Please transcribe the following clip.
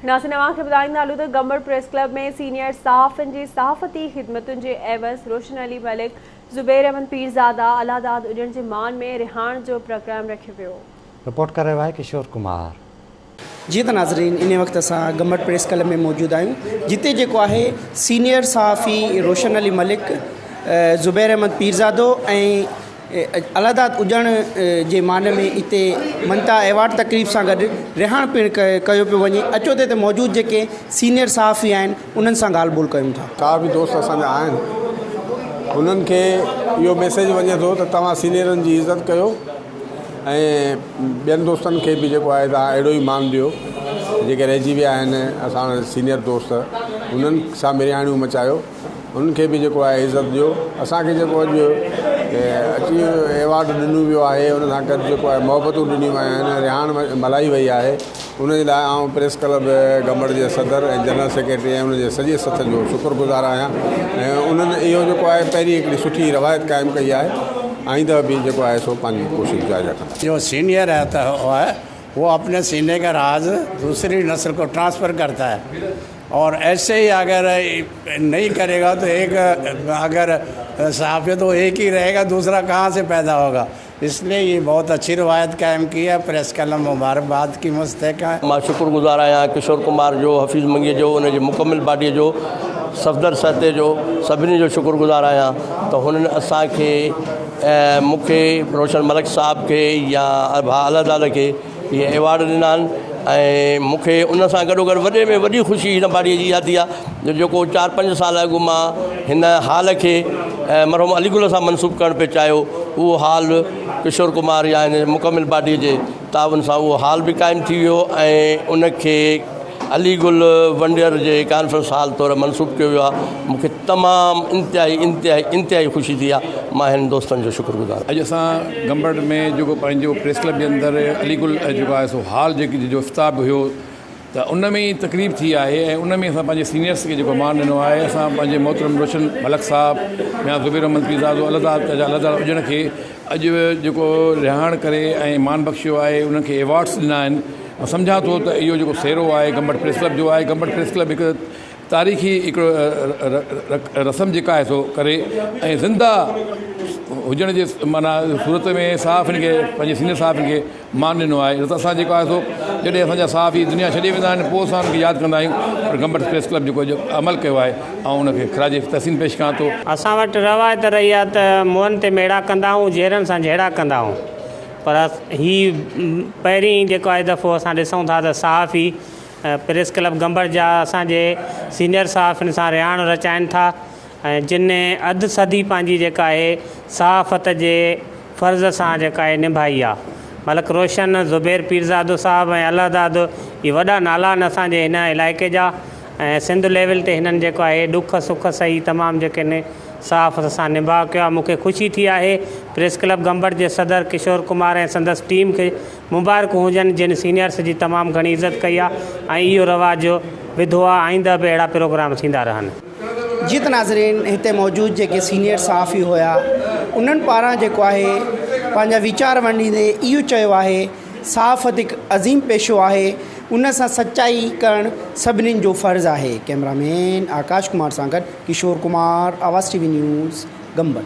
ناظرين اوهان کي ٻڌائيندا هلون ته گمبٽ پريس ڪلب ۾ سينيئر صحافين جي صحافتي خدمتن جي عيوض روشن علي ملڪ، زبير احمد پيرزاده، الله داد اڄڻ جي مان ۾ رهاڻ جو پروگرام رکيو ويو. رپورٽ ڪري رهيو آهي ڪشور ڪمار. جيئن ته ناظرين انهي وقت اسان گمبٽ پريس ڪلب ۾ موجود آهيون جتي جيڪو آهي سينيئر صحافي روشن علي ملڪ، زبير احمد پيرزادو ۽ الهداد اڄڻ جي مان ۾ اتي مڃتا ايوارڊ تقريب سان گڏ رهاڻ پڻ ڪيو پيو وڃي اچو ته هتي موجود جيڪي سينيئر صحافي آهن انهن سان ڳالهه ٻولهه ڪيون ٿا. صحافي دوست اسان جا آهن انهن کي اهو ميسيج وڃي ٿو ته توهان سينيئرن جي عزت ڪيو ۽ ٻين دوستن کي به جيڪو آهي توهان اهڙو ئي مان ڏيو جيڪي رهجي ويا آهن اسان سينيئر دوست انهن سان به رهاڻيون مچايو. انهن کي به جيڪو آهي عزت ڏيو اسان کي جيڪو اڄ اچي ايوارڊ ڏنو ويو آهي ان سان گڏ جيڪو آهي محبتون ڏنيون ويون آهن رهاڻ ملهائي وئي آهي ان جي لاء آئون پريس ڪلب گمبٽ جي صدر ۽ جنرل سيڪريٽري ۽ ان جي سڄي سٿ جو شڪر گذار آهيان ۽ انهن اهو جيڪو آهي پهرين هڪڙي سٺي روايت قائم ڪئي آهي آئنده به جيڪو آهي سو پنهنجي ڪوشش جاري رکندا. جو سينئر رهتا هي وہ اپني سيني کا راز دوسري نسل کو ٽرانسفر کرتا هي اور ايسي هي اگر نهين ڪري گا تو ايڪ اگر صحافي تو ايڪ هي رهي گا دوسرا ڪهان سي پيدا هوگا اس لئي يي بهت اڇي روايت قائم ڪي هي پريس ڪلب مبارڪ باد ڪي مستحق هي. مان شڪر گذار آهيان ڪشور ڪمار جو، حفيظ منگيء جو، ان جي مڪمل پارٽيء جو، صفدر سهتي جو، سڀني جو شڪر گذار آهيان ته هنن اسان کي ۽ مون کي روشن ملڪ صاحب کي يا ڀاء الله داد کي اهي ايوارڊ ڏنا آهن ۽ مون کي ان سان گڏو گڏ وڏي ۾ وڏي خوشي هن پارٽيء جي اها ٿي آهي جو جيڪو چار پنج سال اڳ مان هن هال کي مرحوم علي گل سان منسوب ڪرڻ پئي چاهيو اهو هال ڪشور ڪمار يا هن مڪمل پارٽيء جي تعاون سان اهو هال به قائم ٿي ويو ۽ ان کي علي گل ونڊير جي ڪانفرنس هال طور منسوب ڪيو ويو آهي مون کي تمام انتهائي انتهائي انتهائي خوشي ٿي آهي مان هن دوستن جو شڪر گذار اڄ اسان گمبٽ ۾ جيڪو پنهنجو پريس ڪلب جي اندر علي گل جيڪو آهي سو هال جيڪي جو افتتاح به هيو ته ان ۾ ئي تقريب ٿي آهي ۽ ان ۾ اسان پنهنجي سينيئرس کي جيڪو مان ڏنو آهي اسان پنهنجي محترم روشن ملڪ صاحب ميان زبير احمد پيرزادو الله تعالي الله تعالي اڄڻ کي اڄ جيڪو رهاڻ ڪري ۽ مان بخشيو آهي انهن کي ايوارڊس ڏنا آهن مان سمجهان ٿو ته اهو جيڪو سهرو آهي گمبٽ پريس ڪلب جو آهي گمبٽ پريس ڪلب هڪ تاريخي هڪڙو رسم جيڪا آهي سو ڪري ۽ زنده هجڻ جي معنيٰ صورت ۾ صحافين کي پنهنجي سينئر صحافين کي مان ڏنو آهي نه ته اسان جيڪو آهي سو جڏهن اسان جا صحافي دنيا ڇڏي ويندا آهن پوء اسان انهن کي ياد ڪندا آهيون پر گمبٽ پريس ڪلب جيڪو اڄ عمل ڪيو آهي آئون ان کي خراج تحسين پيش ڪيان ٿو. اسان وٽ روايت رهي آهي ته منهن تي ميڙا ڪندا آهيون جهيڙن سان جهيڙا ڪندا آهيون پر هي پهرين جيڪو آهي دفعو اسان ڏسون ٿا ته صحافي پريس ڪلب گمبٽ جا اسان جي سينئر صحافين سان رهاڻ رچائن ٿا ۽ جن اڌ صدي پنهنجي جيڪا آهي صحافت جي فرض سان جيڪا آهي نڀائي آ. ملڪ روشن، زبير پيرزادو صاحب ۽ الله داد اهي وڏا نالا آهن اسان جي هن علائقي جا ۽ سنڌ ليول تي هنن جيڪو آهي ڏک سک سهي تمام جيڪي آهن صحافت سان نڀاء ڪيو آهي مون کي خوشي ٿي آهي پريس ڪلب گمبٽ جي صدر ڪشور ڪمار ۽ سندس ٽيم کي مبارڪون هجن جن سينيئرس جي تمام گهڻي عزت ڪئي آهي ۽ اهو رواج وڌو آهي آئنده به اهڙا پروگرام ٿيندا رهن. جيئن ته ناظرين هتي موجود جيڪي سينيئر صحافي هيا انهن پاران جيڪو آهي پنهنجا ويچار ونڊيندي اهو چيو آهي صحافت هڪ عظيم پيشو آهي ان سان سچائي ڪرڻ سڀني جو فرض آهي ڪئميرا مين آڪاش ڪمار سان گڏ Kishore Kumar Awaz T V news Gambat.